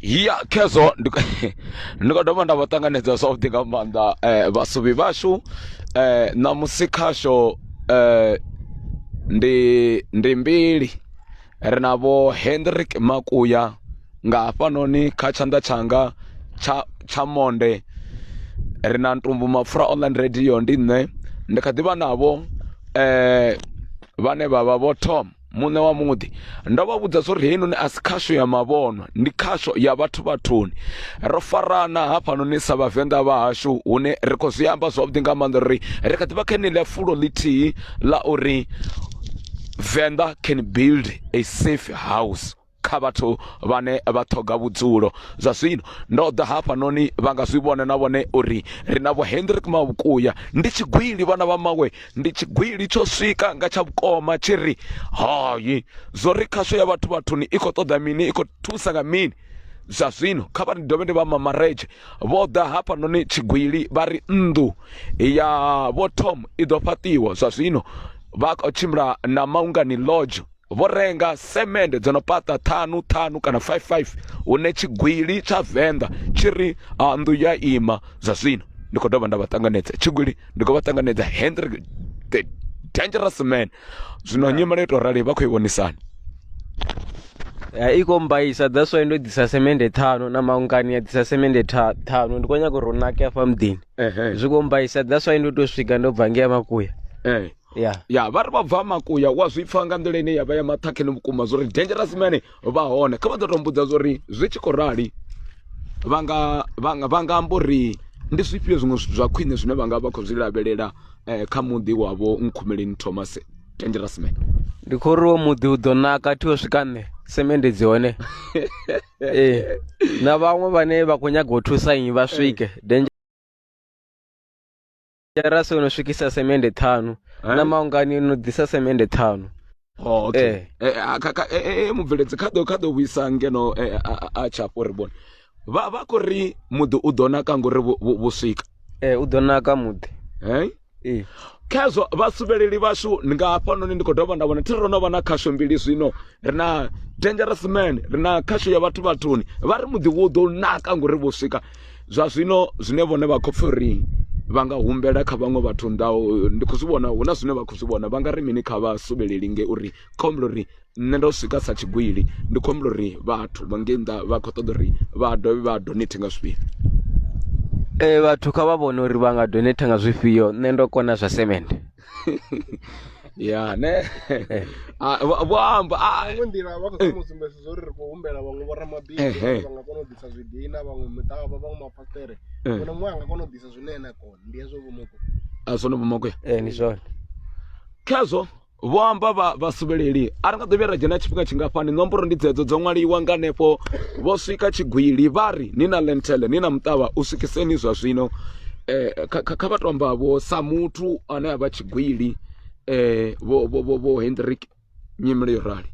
Ya khezwo ndi ndi khou dovha nda vha ṱanganedza zwavhuḓi nga maanḓa vhasuvhi vhashu ṋamusi khasho ndi ndi mbili ri na vho Hendrik Makuya nga hafhanoni kha tshanḓa tshanga tsha tsha monde ri na Ntumbu Mapfura online radio ndi nṋe ndi kha ḓivha navho vhane vha vha vho Tom. Muṋe wa muḓi, ndo vha vhudza zwo ri heinoni a si khasho ya mavhonwa, ndi khasho ya vhathu vhathuni. Ro farana hafhanoni sa Vhavenḓa vha hashu hune ri khou zwi amba zwavhuḓi nga maanḓa uri ri kha ḓi vha kha ḽeneḽia fulo ḽithihi ḽa uri Venḓa can build a safe house kha vhathu vhane vha ṱhoga vhudzulo. Zwa zwino ndo ḓa hafhanoni vha nga zwi vhona na vhone uri ri na vho Hendrik Mavhukuya ndi tshigwili vhana vha mawe ndi tshigwili tsho swika nga tsha vhukoma tshi ri hayi zwo ri khasho ya vhathu vhathuni i khou ṱoḓa mini i khou thusa nga mini zwa zwino kha vha ndi dovhe ndi vha mamaredzhe vho ḓa hafhanoni tshigwili vha ri nnḓu ya vho Tom i ḓo fhaṱiwa zwa zwino vha khou tshimbila na Maungani Lodge Vho renga semende dzo no paṱa ṱhanu ṱhanu kana 55 hune tshigwili tsha Venḓa tshi ri a nnḓu ya ima. Zwa zwino ndi khou dovha nda vha ṱanganedza tshigwili ndi khou vha ṱanganedza Hendrik the dangerous man. Zwino nyimele yo tou rali vha khou i vhonisani. Ya i khou mbaisa that's why ndo ḓisa semende ṱhanu na maungani ya ḓisa semende ṱhanu ndi khou nyaga uri hu nake afha muḓini zwi khou mbaisa that's why ndo tou swika ndo bva ngei makuya Ee. ya ya vha ri vha bva makuya wa zwi pfa nga nḓila ine ya vha ya maṱhakheni vhukuma zwo ri dangerous man vha hone kha vha ḓo to mbudza zwo ri zwi tshi khou rali vha nga vha nga vha nga amba uri ndi zwifhio zwiṅwe zwithu zwa khwine zwine vha nga vha khou zwi lavhelela eh, kha muḓi wavho nkhumeleni thomas dangerous man ndi khou uri wo muḓi u ḓo naka thi wo swika nṋe semende dzi hone ee na vhaṅwe vhane vha khou nyaga u thusa nnyi vha swike Terasi yo no swikisa semende ṱhanu Eh? na maungani no ḓisa semende ṱhanu Oh, okay. Eh. Eh, a- kha- kha- eh, eh, eh, mubveledzi kha ḓo kha ḓo vhuisa ngeno eh, a a- a tsha afho ri vhone vha vha khou ri muḓi u ḓo naka ngori vhu- vhu vhu swika ee u ḓo naka muḓi hey? ee khezwo vhasuvheleli vhashu ndi nga hafhanoni ndi khou dovha nda vhona thi ro no vha na khasho mbili zwino ri na dangerous man ri na khasho ya vhathu vhathuni vha ri muḓi wo ḓo naka ngori vho swika zwa zwino zwine vhone vha khou pfha uri vha nga humbela kha vhaṅwe vhathu nnḓa ndi khou zwi vhona hu na zwine vha khou zwi vhona vha nga ri mini kha vha suvheleli nge uri kha humbula uri nṋe ndo swika sa tshigwili ndi khou humbula uri vhathu vha ngei nnḓa vha khou ṱoḓa uri vha dovhe vha donate nga zwifhio ee vhathu kha vha vhone uri vha nga donate nga zwifhio nṋe ndo kona zwa semende ya ne Ah, vho vho amba ah, nga iṅwe nḓila vha khou zama u sumbedzisa uri ri khou humbela vhaṅwe vhoramabindu Ehe. vha nga kona u ḓisa zwidina vhaṅwe miṱavha vhaṅwe mafasiṱere Eh. muṅwe na muṅwe a nga kona u ḓisa zwine ene a kona ndi hezwo vho mupo a zwone vho makuya ee ndi zwone khezwo vho amba vha vhasuvheleli a ri nga ḓo vhuya ra dzhena tshifhinga tshingafhani nomboro ndi dzedzo dzo ṅwaliwa nga hanefho vho swika tshigwili vha ri ni na lentele ni na muṱavha u swikiseni zwa zwino eh, kha kha- kha vha to amba vho sa muthu ane a vha tshigwili eh, vho vho vho vho Hendrik nyimele yo rali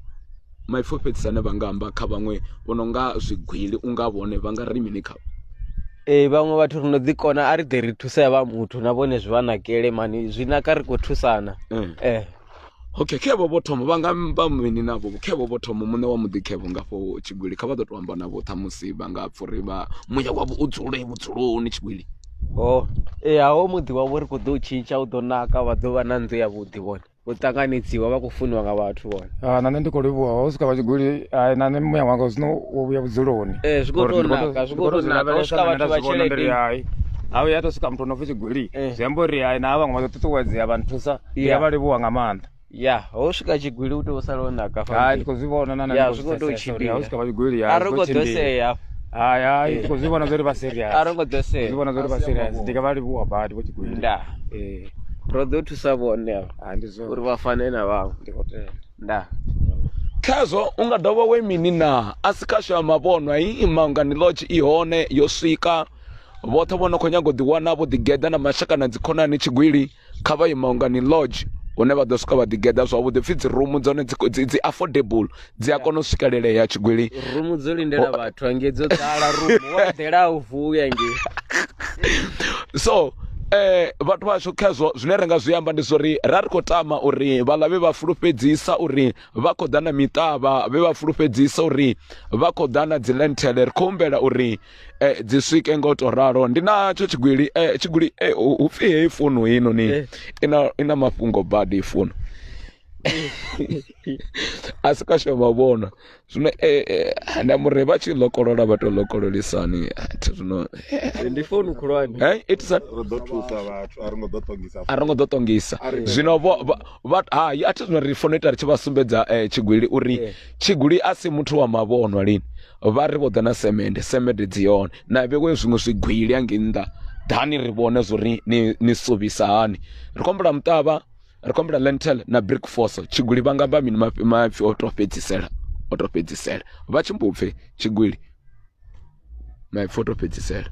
maipfi o fhedzisa ane vha nga amba kha vhaṅwe vho no nga zwigwili u nga vhone vha nga ri mini khavho ee vhaṅwe vhathu ri no ḓi kona a ri ḓe ri thuse vha muthu na vhone zwi vha nakele mani zwi naka ri khou thusana Mm. eh okay khevho vho thoma vha nga amba mini navho khevho vho thoma muṋe wa muḓi khevho ngafho tshigwili kha vha ḓo to amba navho ṱhamusi vha nga pfha uri vha muya wavho u dzule vhudzuloni tshigwili ho ee hawo muḓi wavho ri khou ḓo u tshintsha u ḓo naka vha ḓo vha na nnḓu yavhuḓi vhone vho ṱanganedziwa vha khou funiwa nga vhathu vhone Ah, na nṋe ndi khou livhuwa ho swika vha tshigwili hai na nṋe muya wanga zwino wo vhuya vhudzuloni Ee, zwi khou Ngori tou ndi khou naka, zwi ndi khou khou tou zwi naka. Ho lavhelesa swika na nṋe vhathu nda vha zwi vhona ndi ri tshelede. hai ha vhuya to swika muthu no pfi tshigwili Eh. zwi amba uri hai na vhaṅwe vha ḓo ṱuṱuwedzea vha nthusa ndi Yeah. a vha livhuwa nga maanḓa ya ho swika tshigwili u tea u sala o naka hai hafha ndi khou zwi vhona na nṋe Ya, ndi zwi khou khou tou zwi pfesesa uri ha tshimbila. u swika vha tshigwili hai a zwi ro khou ngo ḓo tshimbila sea hafha hai hai Eh. ndi khou zwi vhona zwori vha serious a ro ngo ḓo sea zwi vhona zwori vha serious ndi nga vha livhuwa badi vho tshigwili nda ee ro ḓo thusa vhone avha hai ndi zwone uri vha fane na vhaṅwe ndi khou tenda nda khezwo u nga dovha we mini na a si khasho ya mavhonwa i maungani lodge i hone yo swika vhoṱhe vho no khou nyaga u ḓiwana vho ḓigeḓa na mashaka na dzikhonani tshigwili kha vha ye maungani lodge hune vha ḓo swika vha ḓigeḓa zwavhuḓi pfhi dzi rumu dzone dzi, dzi, dzi affordable dzi a kona u swikelelea tshigwili rumu dzo lindela vhathu hangei dzo ḓala rumu wa ḓela u vuya ngei so Vhathu vhashu khezwo zwine ra nga zwi amba ndi zwori ra ri khou tama uri vhaḽa vhe vha fulufhedzisa uri vha khou ḓa na miṱavha, vhe vha fulufhedzisa uri vha khou ḓa na dzi lenthele, ri khou humbela uri dzi swike nga u to ralo. Ndi natsho tshigwili tshigwili hu pfhi heyi founu heinoni ina mafhungo badi founu a si kasho mavhona zwino nda muri vha tshi lokolola vha to lokololisani thi zwino ndi founu khulwane eh it is ri ḓo thusa vhathu a ri ngo ḓo ṱongisa a ro ngo ḓo ṱongisa zwino vho vha hai a thi zwino ri fono ita ri tshi vha sumbedza tshigwili uri tshigwili a si muthu wa mavhonwa lini vha ri vho ḓa na semende semende dzi hone na vhewe zwiṅwe zwigwili angei nnḓa ḓani ri vhone zwori ni suvhisa hani ri khou humbela muṱavha ri khou humbela lentel na brick force tshigwili vha nga amba mini maipfi o to fhedzisela o to fhedzisela vha tshi mbupfe tshigwili maipfi o to fhedzisela.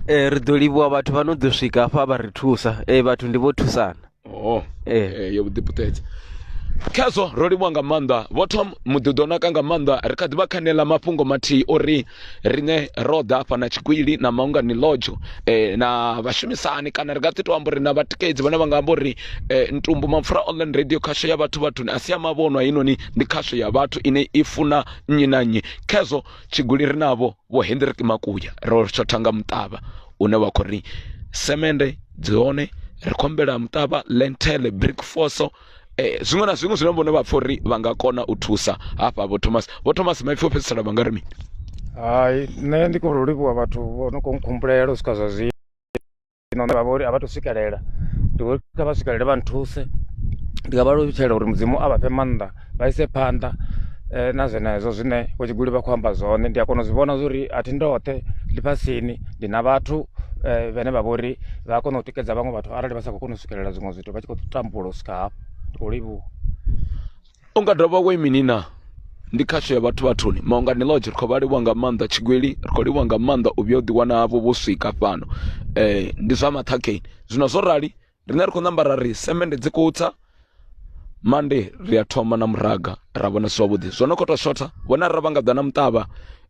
Ri ḓo livhuwa vhathu vha no ḓo swika hafha vha ri thusa ee vhathu ndi vho thusana. Oh, yo vhuḓi puṱedza khezwo ro livhuwa nga maanḓa vho Tom muḓi ḓo naka nga maanḓa ri kha ḓi vha khanela mafhungo mathihi uri riṋe ro ḓa hafha na tshigwili na maungani lodge na vhashumisani kana ri nga ḓi to amba uri na vhatikedzi vhane vha nga amba uri ntumbu mapfura online radio khasho ya vhathu vhathuni a si ya mavhonwa heinoni ndi khasho ya vhathu ine i funa nnyi na nnyi khezwo tshigwili ri navho vho Hendrik Makuya ro shotha nga muṱavha une wa khou ri semende dzi hone ri khou humbela muṱavha lenthele brick force zwiṅwe na zwiṅwe zwine vhone vha pfha uri vha nga kona u thusa hafha vho Thomas vho Thomas maipfi o fhedzisela vha nga ri mini? Hai nṋe ndi khou livhuwa vhathu vho no khou nkhumbulela u swika zwa zwino vha vha uri a vha thu swikelela ndi uri kha vha swikelele vha nthuse ndi nga vha lutshela uri mudzimu a vha fhe maanḓa vha ise phanḓa na zwenezwo zwine vho tshigwili vha khou amba zwone ndi a kona u zwi vhona zwori a thi ndoṱhe ḽifhasini ndi na vhathu vhane vha vhori vha a kona u tikedza vhaṅwe vhathu arali vha sa khou kona u swikelela zwiṅwe zwithu vha tshi khou tambula u swika hafho ndi khou livhuwa. U nga dovha wa mini na ndi khasho ya vhathu vhathuni maungani lodge ri khou vha livhuwa nga maanḓa tshigwili ri khou livhuwa nga maanḓa u vhuya u ḓiwana havho vho swika fhano ndi zwa maṱhakheni zwino zwo rali riṋe ri khou namba ra ri semende dzi khou tsa mande ri a thoma na muraga ra vhona zwavhuḓi zwo no khou tou shotha vhona ra vha nga ḓa na muṱavha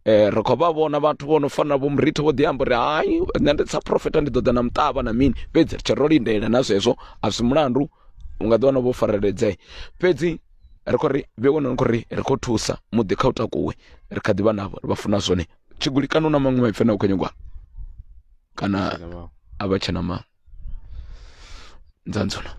ri khou vha vhona vhathu vho no fana vho muritho vho ḓi amba uri hai nṋe ndi sa profeta ndi ḓo ḓa na muṱavha na mini fhedzi ri tshe ro lindela na zwezwo a si mulandu u nga ḓi wana vho fareledzea fhedzi ri khou ri vhe wone khou ri ri khou thusa muḓi kha u takuwe ri kha ḓivha navho ri vha funa zwone tshigwili kana u na maṅwe maipfi ane u khou nyagwa kana a vha tshena maṅwe nzanzuna.